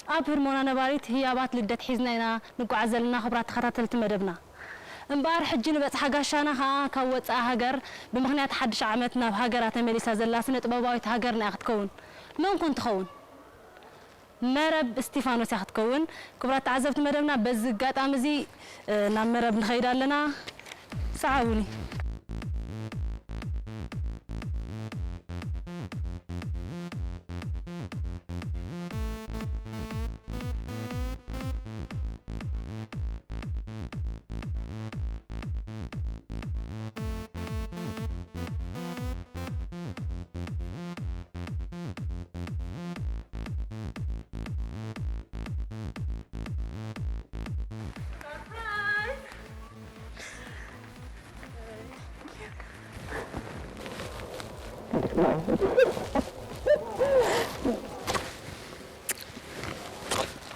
ኣብ ህድሞና ነባሪት ህያባት ልደት ሒዝና ኢና ንጓዓዝ ዘለና፣ ክቡራት ተኸታተልቲ መደብና። እምበኣር፣ ሕጂ ንበጽሓ ጋሻና ኸኣ ካብ ወጻኢ ሃገር ብምኽንያት ሓድሽ ዓመት ናብ ሃገራ ተመሊሳ ዘላ ስነ-ጥበባዊት ሃገርና እያ ክትከውን። መን ኮን ትኸውን? መረብ እስቲፋኖስ እያ ክትከውን። ክቡራት ተዓዘብቲ መደብና፣ በዚ ኣጋጣሚ እዚ፣ እ፣ ናብ መረብ ንኸይድ ኣለና። ሰዓቡኒ።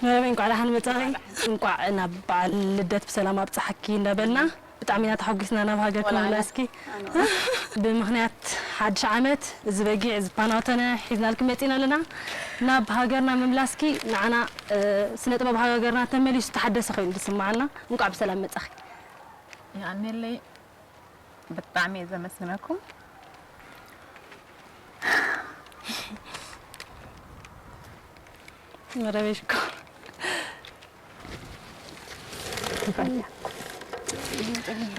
መረበይ፣ እንቋዕ ደሓን መጻኺ። እንቋዕ ናብ በዓል ልደት ብሰላም ኣብጽሓኪ እንዳበልና፣ ብጣዕሚ ኢና ተሓጒስና ናብ ሃገርኪ ምምላስኪ። ኣነ እውን። ብምኽንያት ሓድሽ ዓመት፣ እዚ በጊዕ፣ እዚ ፓናቶነ ሒዝናልኪ መጺና ኣለና። ናብ ሃገርና ምምላስኪ ንዓና፣ እ፣ ስነ ጥበብ ሃገርና ተመሊሱ ዝተሓደሰ ኮይኑ ዝስምዓና። እንቋዕ ብሰላም መጻኺ። የቐንየለይ። ብጣዕሚ እየ ዘመስግነኩም። መረበይ ሽኮር።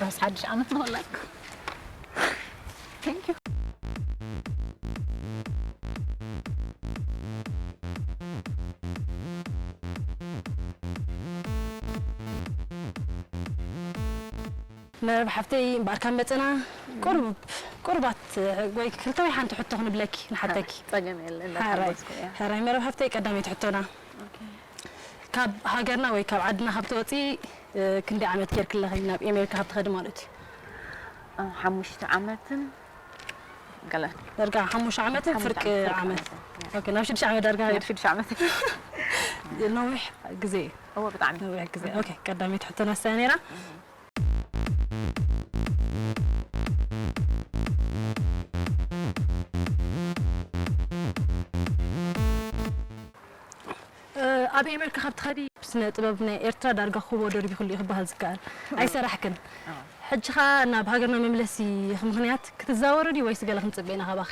ራስ ሓድሽ ዓመት ንኹላችሁ። Thank you። መረብ ሓፍተይ፣ እምበኣር ካብ መጸና ቁሩብ፣ ቁሩባት ወይ ክልተ ወይ ሓንቲ ሕቶ ክንብለኪ ንሓተኪ። ጸገም የለን፣ ሕራይ፣ እንዳተሓጎስኩ እያ። ሕራይ መረብ ሓፍተይ፣ ቀዳመይቲ ሕቶና። ኦኬ። ካብ ሃገርና ወይ ካብ ዓድና ካብ ትወጺ፣ እ፣ ክንደይ ዓመት ጌርኪ ኣለኺ ናብ ኣሜሪካ ካብ ትኸዲ ማለት እዩ? እ፣ ሓሙሽተ ዓመትን ገለ። ዳርጋ ሓሙሽተ ዓመትን ሓሙሽተ ፍርቂ ዓመት፣ ፍርቂ ዓመት። ዓመት። ኦኬ፣ ናብ ሽዱሽተ ዓመት ዳርጋ ናብ ሽዱሽተ ዓመት። ነዊሕ ግዜ እዩ። እወ፣ ብጣዕሚ። ነዊሕ ግዜ። ኦኬ፣ ቀዳመይቲ ሕቶና እሳ እያ ነይራ። እ፣ ኣብ ኣሜሪካ ካብ ትኸዲ ስነ ጥበብ ናይ ኤርትራ ዳርጋ ኩቦ ደርቢኹሉ እዩ ክበሃል ዝከኣል። ኣይሰራሕክን። ኣዎ። ሕጂ ኸኣ ናብ ሃገርና መምለሲ ምኽንያት ክትዛወሪ ድዩ ወይስ ገለ ክንጽበ ኢና ካባኺ?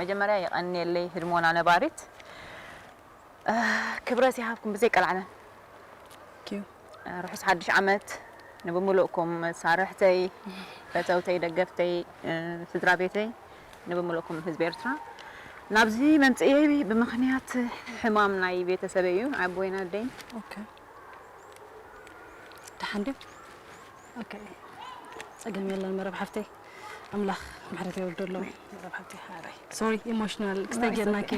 መጀመርያ የቐንየለይ ህድሞና ነባሪት። እ፣ ክብረት ይሃብኩም ብዘይ ቀልዓለም። ኪዩ። እ፣ ርሑስ ሓድሽ ዓመት ንብምሉእኩም መሳርሕተይ፣ ፈተውተይ፣ ደገፍተይ፣ እ፣ ስድራ ቤተይ፣ ንብምሉእኩም ህዝቢ ኤርትራ። ናብዚ መምጽኤይ ብምኽንያት ሕማም ናይ ቤተሰበይ እዩ፣ ኣቦይን ኣደይን። ኦኬ። ደሓን ድዩ? ኦኬ። ጸገም የለን መረብ ሓፍተይ። ኣምላኽ ምሕረት የውርደሎም። መረብ ሓፍተይ፣ ሓራይ። ሶሪ፣ ኢሞሽናል ክስታይ ጌርናኪ።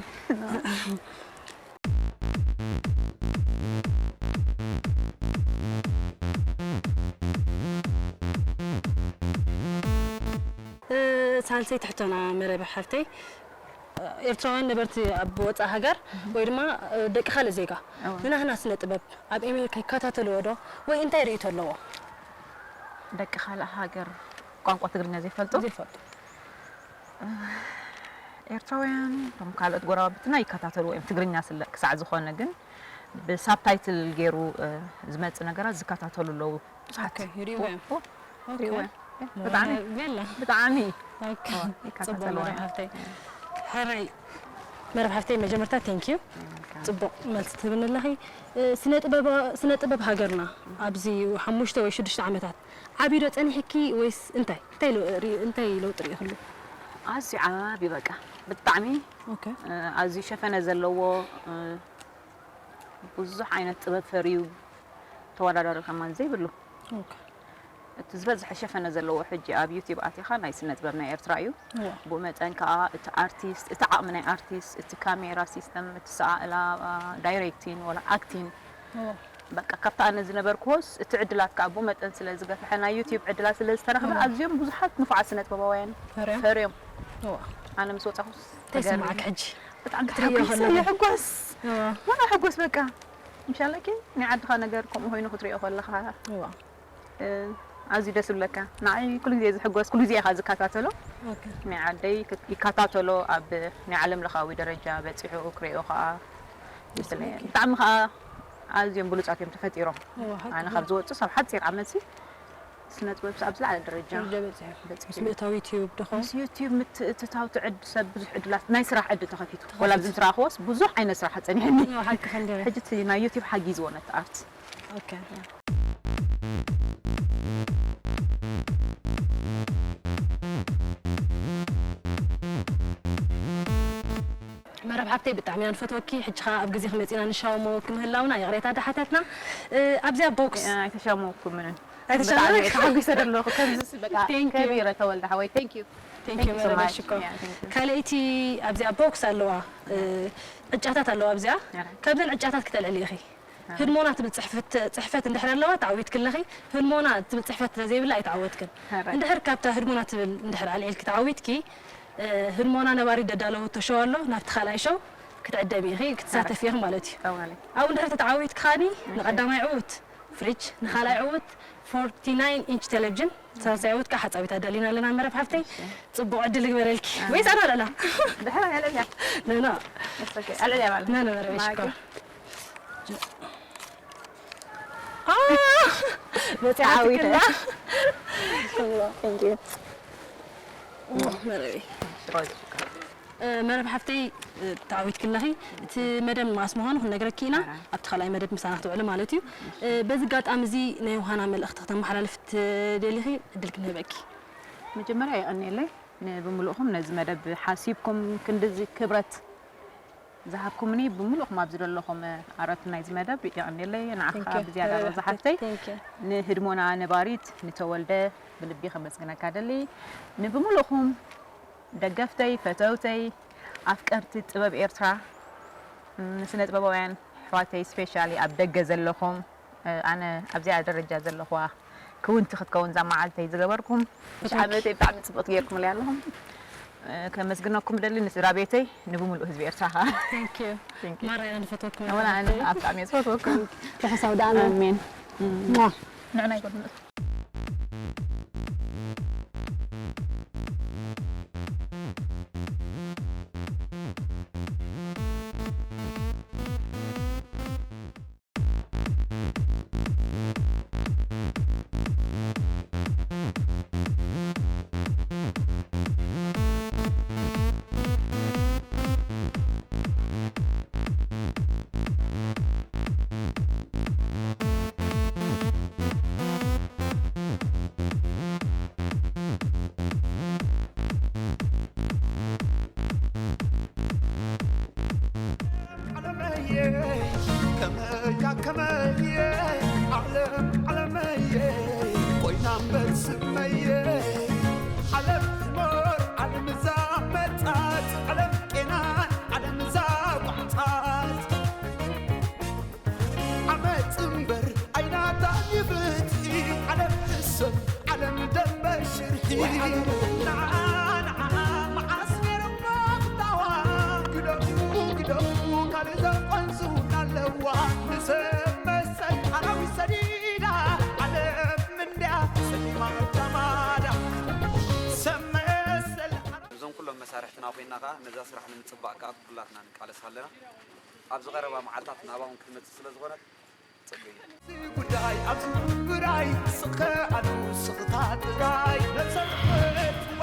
እ፣ ሳልሰይቲ ሕቶና መረብ ሓፍተይ፣ ኤርትራውያን ነበርቲ ኣብ ወጻኢ ሃገር ወይ ድማ፣ እ፣ ደቂ ካልእ ዜጋ እወ። ንናህና ስነ ጥበብ ኣብ ኣሜሪካ ይከታተልዎ ዶ ወይ እንታይ ርእይቶ ኣለዎ? ደቂ ካልእ ሃገር ቋንቋ ትግርኛ ዘይፈልጡ? ዘይፈልጡ። ኤርትራውያን፣ እቶም ካልኦት ጎረባብትና ይከታተልዎ እዮም፣ ትግርኛ ስለ ክሳዕ ዝኾነ፣ ግን ብሳብታይትል ገይሩ፣ እ፣ ዝመጽእ ነገራት ዝከታተሉ ኣለዉ ብዙሓት። ኦኬ፣ ይርእይዎ እዮም። ኦ፣ ኦ፣ ኦኬ። ይርእይዎ እዮም። ብጣዕሚ፣ የላ። ብጣዕሚ። ኦኬ። ኦ፣ ይከታተልዎ ጽቡቅ መረብ እዮም። ሓፍተይ። ሕራይ መረብ ሓፍተይ፣ መጀመርታ ቴንክ ዩ። ዌልካም። ጽቡቅ መልሲ ትህብኒ ኣለኺ። እ፣ ስነ ጥበብ፣ ስነ ጥበብ ሃገርና ኣብዚ ሓሙሽተ ወይ ሽዱሽተ ዓመታት ዓብዩ ዶ ጸኒሕኪ ወይስ እንታይ? እንታይ ለ-፣ ሪ-፣ እንታይ ለውጢ ርኢኽሉ? ኣዝዩ ዓብዩ በቃ። ብጣዕሚ፣ ኦኬ። እ፣ ኣዝዩ ሸፈነ ዘለዎ፣ እ፣ ብዙሕ ዓይነት ጥበብ ፈርዩ ተወዳዳሪ ከማን ዘይብሉ። ኦኬ። እቲ ዝበዝሐ ሸፈነ ዘለዎ ሕጂ ኣብ ዩቲዩብ ኣቲኻ ናይ ስነ ጥበብ ናይ ኤርትራ እዩ። እወ። ብኡ መጠን ከኣ እቲ ኣርቲስት፣ እቲ ዓቕሚ ናይ ኣርቲስት፣ እቲ ካሜራ ሲስተም፣ እቲ ሰኣእላ፣ ዳይሬክቲን ወላ ኣክቲን፣ እወ። በቃ ካብቲ ኣነ ዝነበርክዎስ እቲ ዕድላት ከኣ ብኡ መጠን ስለ ዝገፍሐ ናይ ዩቲዩብ ዕድላት ስለ ዝተረኽበ እወ። ኣዝዮም ብዙሓት ንፉዓት ስነ ጥበባውያን ፈርዮም። ፈርዮም። እወ። ኣነ ምስ ወጻኹስ እንታይ ተገሪመ። ይስምዓካ ሕጂ? ብጣዕሚ ክትርእዮ ተሓጒሰ ከለኻ? ይሕጎስ። እወ። ዋላ ሕጎስ በቃ። ምሻለኪ ናይ ዓድኻ ነገር ከምኡ ኮይኑ ክትርእዮ ከለኻ። እወ። እ፣ ኣዝዩ ደስ ዝብለካ። ንዓይ ኩሉ ግዜ ዝሕጎስ፣ ኩሉ ግዜ ኢኻ ዝከታተሎ። ኦኬ። ናይ ዓደይ ክት-፣ ይከታተሎ፣ ኣብ ናይ ዓለም ለኻዊ ደረጃ በጺሑ ክርእዮ ከኣ ብጣዕሚ ከዓ ኣዝዮም ብሉፃት እዮም ተፈጢሮም። ኣነ ካብ ዝወፁ ሰብ ሓፂር ዓመት ስነ ጥበብ ኣብ ዝለዓለ ደረጃ ደረጃ በፂሑ። በፂሑ። ምስ ምእታው ዩቲዩብ ዶ ኾን? ምስ ዩቲዩብ ምትእትታው ትዕድ ሰብ ብዙሕ ዕድላት ናይ ስራሕ ዕድል ተኸፊቱ። ተኸፊቱ። ወላ ኣብዚ ምስ ረኣኽዎስ ብዙሕ ዓይነት ስራሕ ኣፀኒሕኒ። እዎ፣ ሓቂ ከም ገለ። ሕጂ እቲ ናይ ዩቲዩብ ሓጊዝዎ ነቲ ኣርት። ኦኬ። መረብ ሓብተይ ብጣዕሚ ኢና ንፈትወኪ። ሕጂ ኸዓ ኣብ ግዜ ክመፂና ንሻወመወኪ ምህላውና ይቕሬታ ዳሓተትና። እ፣ ኣብዚኣ ቦክስ ኣይተሻመወኩምን። ኣይተሻመወ? ብጣዕሚ ተሓጒሰ ዘለኹ። ከምዚ በቃ Thank you። ከቢረ ተወልደ ሓወይ። Thank you። Thank you Thank you so very much። Much። ሽኮር። Yeah, thank you። ካልኣይቲ ኣብዚኣ ቦክስ ኣለዋ፣ እ፣ ዕጫታት ኣለዋ ኣብዚኣ። Yeah። ካብዘን ዕጫታት ክተልዕሊ ኢኺ። Yeah። ህድሞና ትብል ጽሕፍት-፣ ጽሕፈት እንድሕር ኣለዋ፣ ተዓዊትኪ ኣለኺ። ህድሞና ትብል ጽሕፈት ዘይብላ ኣይተዓወትክን። Yeah። እንድሕር ካብታ ህድሞና ትብል እንድሕር ኣልዒልኪ ተዓዊትኪ፣ እ፣ ህድሞና ነባሪት ደዳለወቶ ሾው ኣሎ፣ ናብቲ ካልኣይ ሾው ክትዕደሚ ኢኺ፣ ክትሳተፊ Yeah። ኢኺ ማለት እዩ። ጠዋሊ። ኣብኡ እንድሕር ተተዓዊትኪ ኻኒ፣ እሺ። ንቐዳማይ ዕዉት ፍሪጅ፣ ንኻልኣይ ዕዉት ፎርቲ ናይን ኢንች ቴሌቪዥን፣ ሳልሳይ ዕዉት ከዓ ሓፃዊት ኣዳሊና ኣለና። መረብ ሓፍተይ፣ እሺ። ፅቡቕ ዕድል ይግበረልኪ። ኣሜን። ወይስ ኣነ ኣልዕላ? ድሕሪ ኣልዕላ። ኖ፣ ኖ። It's okay። ኣልዕላ ማለት። ኖ፣ ኖ፣ መረብ ማኪ። ሽኮር። አ፣ መፂኣ ተዓዊተ። ትክላ። Thank you። መረበይ። ሽኮር፣ ሽኮር። እ፣ መረብ ሓፍተይ፣ እ፣ ተዓዊትኪ ኣለኺ። እቲ መደብ መዓስ ምዃኑ ክንነግረኪ ኢና። ኣራ። ኣብቲ ካልኣይ መደብ ምሳና ክትውዕሊ ማለት እዩ። እ፣ በዚ ኣጋጣሚ እዚ ናይ ዮሃና መልእኽቲ ክተመሓላልፊ ትደሊኺ? ዕድል ክንህበኪ። መጀመርያ የቐንየለይ ንብምሉእኹም ነዚ መደብ ሓሲብኩም ክንድዚ ክብረት ዝሃብኩምኒ ብምሉእኹም ኣብዚ ዘለኹም ኣረቲ ናይዚ መደብ የቐንየለይ። ንዓኻ Thank you። ብዝያዳ እ፣ ሮዛ ሓፍተይ፣ thank you። ንህድሞና ነባሪት ንተወልደ ብልቢ ከመስግነካ ደሊ። ንብምሉእኹም ደገፍተይ፣ ፈተውተይ፣ ኣፍቀርቲ ጥበብ ኤርትራ፣ ም፣ ስነ ጥበባውያን ኣሕዋተይ፣ ስፔሻሊ ኣብ ደገ ዘለኹም፣ እ፣ ኣነ ኣብዚኣ ደረጃ ዘለኹዋ ክውንቲ ክትከውን እዛ መዓልተይ ዝገበርኩም፣ ትሽ ብታንኪ። ዓመተይ ብጣዕሚ ጽብቕቲ ጌርኩምለይ ኣለኹም። እ፣ ከመስግነኩም ደሊ ንስድራ ቤተይ፣ ንብምሉእ ህዝቢ ኤርትራ ኸኣ። Thank you። Thank you። ማራ ኢና ንፈትወኩም። ኣነ ብጣዕሚ እየ ዝፈትወኩም። ርሑስ ኣውደ ዓመት። ኣሜን። ሟ። ንዕና ይጎድል። ዓለመየ፣ ከመያ ከመየ፣ ዓለም ዓለመየ፣ ኮይና እምበር ስመየ። ዓለም ትኖር፣ ዓለም እዛ መጻት፣ ዓለም ቄናን፣ ዓለም እዛ ቋዕጻት። ዓመጽ እምበር ኣይናታን ይፍትሒ፣ ዓለም ሕሰብ፣ ዓለም ደንበ ሽርሒ። ንዓ፣ ንዓ፣ መዓስ ነይሮም መኽታዋ? ግደፉ፣ ግደፉ፣ ካልእ ዘቆንዙ ኣለዋ። ንሰብ መሰል ኣራዊት ሰዲዳ፣ ዓለም እንድያ ጸሊማ ጃማዳ። ሰብ መሰል ኣራ- እዞም ኩሎም መሳርሕትና ኮይና ከኣ ነዛ ስራሕ ንምጽባቕ ከኣ ኩላትና ንቃለስ ኣለና። ኣብዚ ቀረባ መዓልታት ናባኹም ክትመጽእ ስለ ዝኾነት፣ ጽቡቕ እዩ። እዚ ጉዳይ ኣብዚ ምብራይ ስኸ ኣሉ ስኽታት ጥራይ ነብሰ ጥፍእቲ